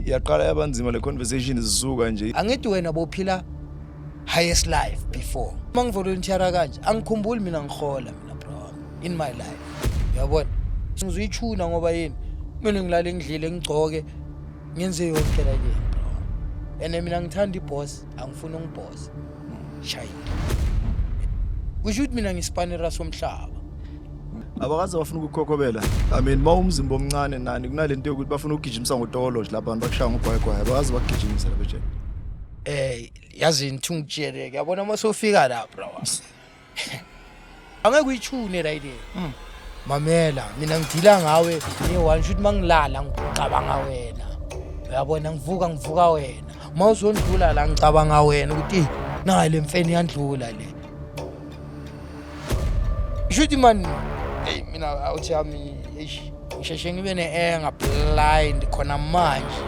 Yaqala yabanzima le conversation zisuka nje. Angithi wena bophila highest life before. Uma ngivolunteera kanje, angikhumbuli mina ngihola mina, bro, in my life. Uyabona? Ngizoyithuna ngoba yini? Mina ngilala ngidlile, ngigcoke, ngenze yonke la ke, bro. And mina ngithanda iboss, angifuni ungiboss. Shayile. Kusho ukuthi mina ngispanera somhlaba. Abakaze bafuna ukukhokhobela. I mean, ma umzimba omncane nani kunalento yokuthi bafuna ukugijimisa ngotokoloshi lapha, abantu bakushaya ngobhayigwayi, abakaze bakugijimisa lapha ejele. Yazi ngithi ngitshele ke, yabona uma sofika la, bro. Angeke uyithune right there. Mamela, mina ngidila ngawe nge-one shoot, mangilala ngicabanga wena. Uyabona, ngivuka wena. Uma uzondlula la ngicabanga wena ukuthi, "Eh, nayi le mfene yandlula le." Shuthi man, hey, mina awuthi yami, eish, ngisheshe ngibe ne-anger blind khona manje.